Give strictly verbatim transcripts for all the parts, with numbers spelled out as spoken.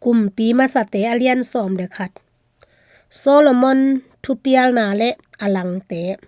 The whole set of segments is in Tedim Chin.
Kumpi Masate a lian sawm le khat. Solomon thupialna le a langte.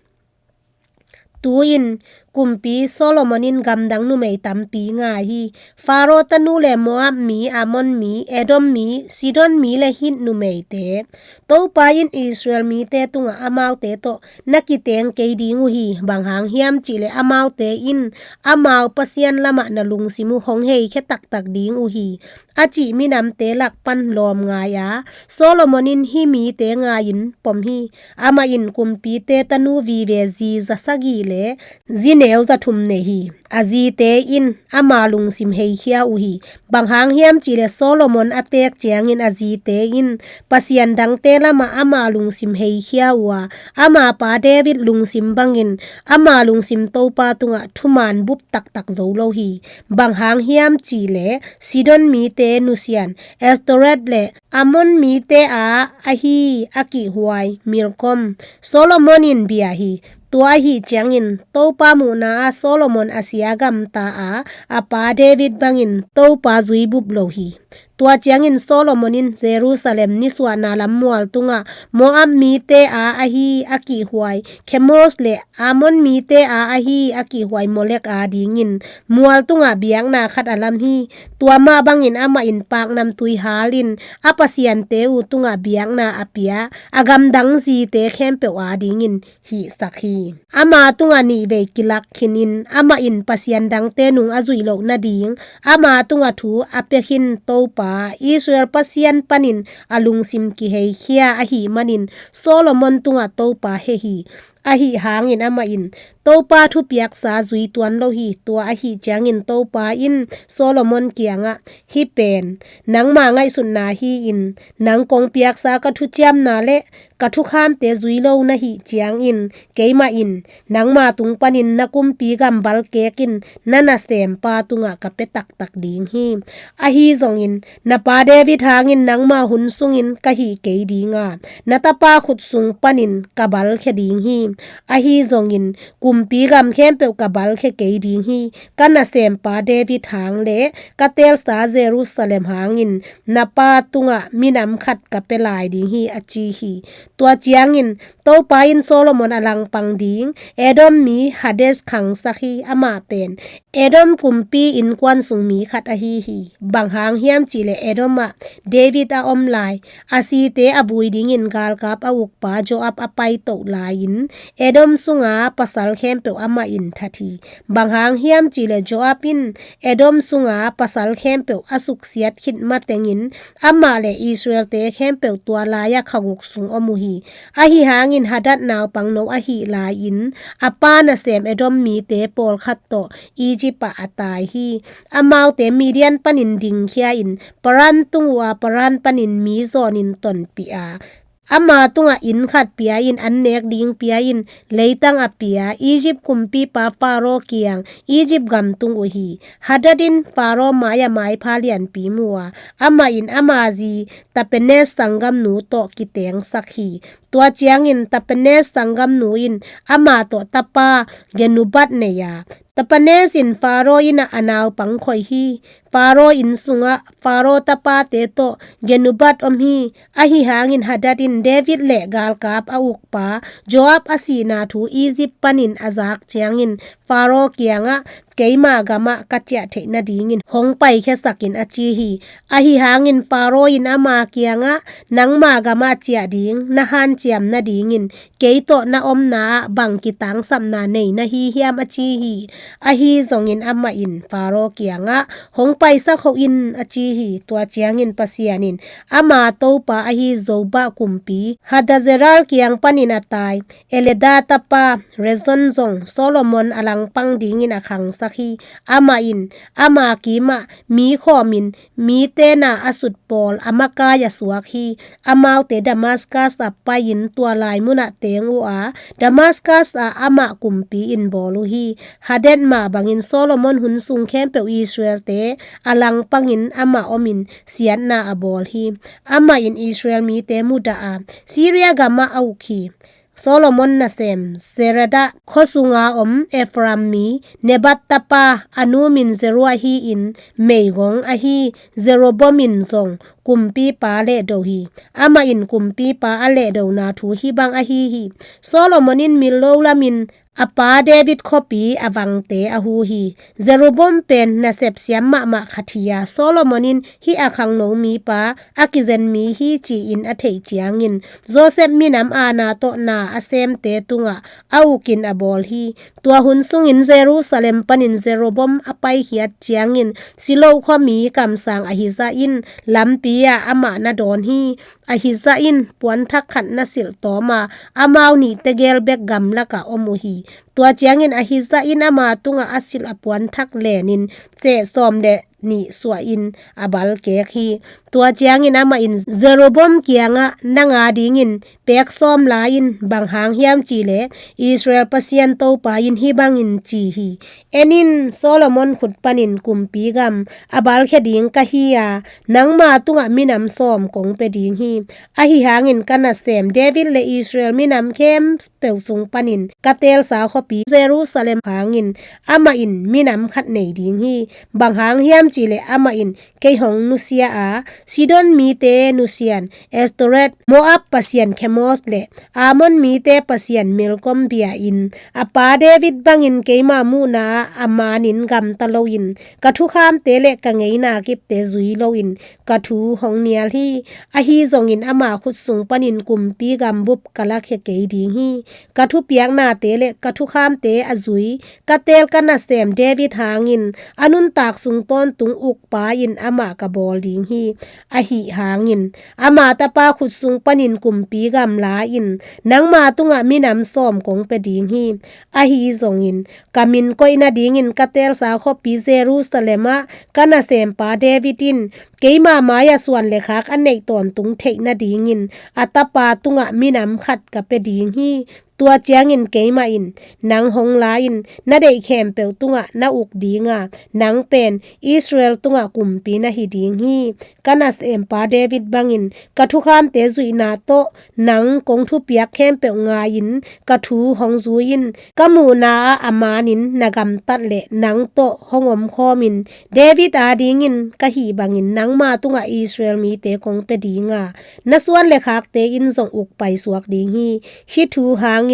Tu-in kumpi Solomon in gamdang numei tampi ngai hi. Faro tanu le Moab mi, Ammon mi, Edom mi, Sidon mi le Hit numeite. Topa in Israel mite tungah amaute tawh na kiteng kei ding uh hi. Bang hang hiam cihleh amaute in amau Pasian lamah na lungsim uh hong heikhia taktak ding uh hi, a cih minamte lak pan lawm ngai a, Solomon in hih mite ngai-in pom hi. Amah in kumpite tanu vive zi za sagih le zi neu za thum nei hi. A zite in ama lungsim heikhia uh hi. Bang hang hiam cihleh Solomon a teek ciangin a zite in pasian dangte lamah ama lungsim heikhia uh a, ama pa David lungsim bangin ama lungsim Topa tungah thuman bup taktak zo lo hi. Bang hang hiam cihleh Sidon mite nusian Astoreth le Ammon mite a ahi a kihhuai Milkom Solomon in bia hi. Tua ahi ciangin Topa muhna ah Solomon a sia gamta a, a pa David bangin Topa zui bup lo hi. Tua ciangin Solomon in Jerusalem nisuahna lam mual tungah Moab mite a ahi a kihhuai Kemos le Ammon mite a ahi a kihhuai Molek a dingin mual tungah biakna khat a lam hi. Tua mah bangin amah in paknam tui halin a pasiante uh tungah biakna a pia a gamdang zite khempeuh a dingin hihsak hi. Ama tungah nihvei kilak khinin amah in pasian dangte nung a zuih loh nading ama tungah thu a pia khin Topa Israel Pasian panin a lungsim kiheikhia ahih manin Solomon tungah Topa heh hi. Ahi hangin amah in Topa thupiaksa zui tuan lo hi. Tua ahi ciangin Topa in Solomon kiangah, hih pen nangma ngaihsutna hi-in nang kong piaksa ka thuciamna le ka thukhamte zui lo na hih ciangin keimah in nangma tung panin na kumpi gam balkek in na nasempa tungah ka pia taktak ding hi. Ahi zongin na pa David hangin nangma hun sungin ka hih kei ding a, na tapa khut sung panin ka balkhia ding hi. Ahi zongin kumpi gam khempeuh ka balkhia kei ding hi. Ka nasempa David hang le ka teelsa Jerusalem hangin na pa tungah minam khat ka pia lai ding hi, a ci hi. Tua ciangin Topa in Solomon a langpang ding Edom mi Hades khangsak hi. Amah pen Edom kumpi innkuan sung mi khat ahi hi. Bang hang hiam cihleh Edom ah David a om lai a site a vui dingin galkap a ukpa Joab a paitoh lai-in Edom sunga pasal khempeuh amah in that hi. Bang hang hiam cihleh Joab in Edom sunga pasal khempeuh a suksiat khit matengin amah le Israelte khempeuh tua lai-ah kha guk sung om uh hi. Ahi hangin Hadad naupangno ahih lai-in a pa nasem Edom mite pawlkhat tawh Egypt ah a tai hi. Amaute Midian panin dingkhia-in Paran tung uh a, Paran panin mi zawnin tonpih a, ama tungah inn khat pia-in an nek ding pia-in leitang a pia Egypt kumpipa Faro kiang Egypt gam tung uh hi. Hadad in Faro mai-ah maipha lianpi mu a, amah in ama zi Tapenes sanggamnu tawh kitengsak hi. Tua ciangin Tapenes sanggamnu in amah tawh tapa Genubat nei a, Tapenes in Faro inn ah a naupang khoi hi. Faro inn sungah Faro tapate tawh Genubat om hi. Ahi hangin Hadad in David le galkap a ukpa Joab a sihna thu Egypt panin a zak ciangin Faro kiangah, keima gamah ka ciah theih nadingin hong paikhiasak in, a ci hi. Ahi hangin Faro in ama kiangah, nangma gamah ciah ding na hanciam nadingin kei tawh na omna ah bang kitangsapna nei na hi hiam, a ci hi. Ahi zongin amah in Faro kiangah, hong paisak hoh in, a ci hi. Tua ciangin Pasian in ama topa ahi Zobah kumpi Hadazezer kiang panin a tai Eliada tapa Rezon zong Solomon a langpang dingin a khangsak hi. Amah in ama kimah mi khawmin mite na a sut pawl a makai a suak hi. Amaute Damaskas ah pai-in tua lai munah teng uh a, Damaskas ah amah kumpi in bawl uh hi. Hadad mah bangin Solomon hun sung khempeuh Israelte a langpangin amah omin siatna a bawl hi. Amah in Israel mite mudah a, Syria gamah a uk hi. Solomon nasem Zeredah khua sunga om Ephraim mi Nebat tapa, a nu min Zeruiah hi-in meigong ahi Jeroboam in zong kumpipa lehdo hi. Amah in kumpipa a lehdona thu hih bang ahi hi. Solomon in mil lo lamin a pa David khuapi a vangte a hu hi. Jeroboam pen nasep siam mahmah khat hi a, Solomon in hih a khangno mipa, a kizen mi hi ci-in a theih ciangin Joseph minam aana tawh na a semte tungah a ukin a bawl hi. Tua hun sungin Jerusalem panin Jeroboam a paikhiat ciangin Silo khuami kamsang Ahijah in lampi ah amah na dawn hi. Ahijah in puanthak khat na silh tawm a, amau nih tegel bek gamlakah om uh hi. Tua ciangin Ahijah in ama tungah a silh a puanthak lenin seh sawm le nih suahin a balkek hi. Tua ciangin amah in Jeroboam kiangah, "Nang a dingin pek sawm la-in, bang hang hiam cihleh Israel Pasian Topa in hih bangin ci hi: En in, Solomon khut panin kumpi gam a balkhia ding ka hi a, nangma tungah minam sawm kong pia ding hi. Ahi hangin ka nasem David le Israel minam khempeuh sung panin ka teelsa khuapi Jerusalem hangin amah in minam khat nei ding hi. Bang hang hiam cihleh amah in kei hong nusia a, Sidon mite nusian Ashtoreth, Moab pasian Chemosh le Ammon mite pasian Milkom bia-in, a pa David bangin keima muhna-ah a manin gamta loin, ka thukhamte le ka ngeina kipte zui loin ka thu hong nial hi. Ahi zongin ama khut sung panin kumpi gambup ka lakhia kei ding hi. Ka thupiaknate le ka thukhamte a zui ka teel ka nasem David hangin a nuntak sung tawntung ukpa in amah ka bawl ding hi. Ahi hangin ama tapa khut sung panin kumpi gam la-in, nangma tungah minam sawm kong pia ding hi. Ahi zongin ka min koih nadingin ka teelsa khuapi Jerusalem ah ka nasempa David in keima mai-ah suan le khak a neih tawntung theih nadingin a tapa tungah minam khat ka pia ding hi. Tua ciangin keimah in nang hong la-in na deih khempeuh tungah na uk ding a, nang pen Israel tungah kumpi na hi ding hi. Ka nasempa David bangin ka thukhamte zuihna tawh nang kong thupiak khempeuh ngai-in ka thu hong zui in. Ka muhna-ah a manin na gamtat le nang tawh hong omkhawmin, David a dingin ka hih bangin nangma tungah Israel mite kong pia ding a, na suan le khakte in zong uk paisuak ding hi. Hih thu hangin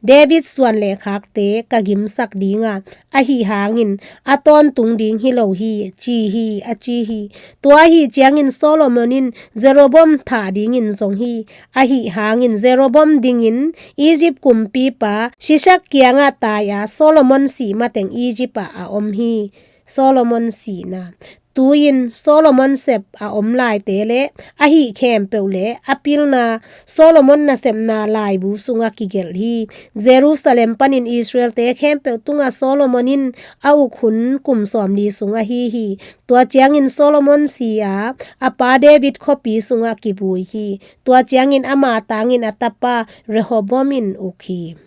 David suan le khakte ka gimsak ding a, ahi hangin a tawntung ding hi lo hi, ci hi, a ci hi. Tua ahi ciangin Solomon in Jeroboam thah dingin zong hi. Ahi hangin Jeroboam dingin Egypt kumpipa Shishak kiangah tai a, Solomon sih mateng Egypt ah a om hi. Solomon sihna. Tu-in Solomon sep a om laite le a hih khempeuh le a pilna Solomon nasepna laibu sungah kigelh hi. Jerusalem panin Israelte khempeuh tungah Solomon in a uk hun kum sawmli sung ahi hi. Tua ciangin Solomon si a, a pa David khuapi sungah kivui hi. Tua ciangin ama tangin a tapa Rehoboam in uk hi.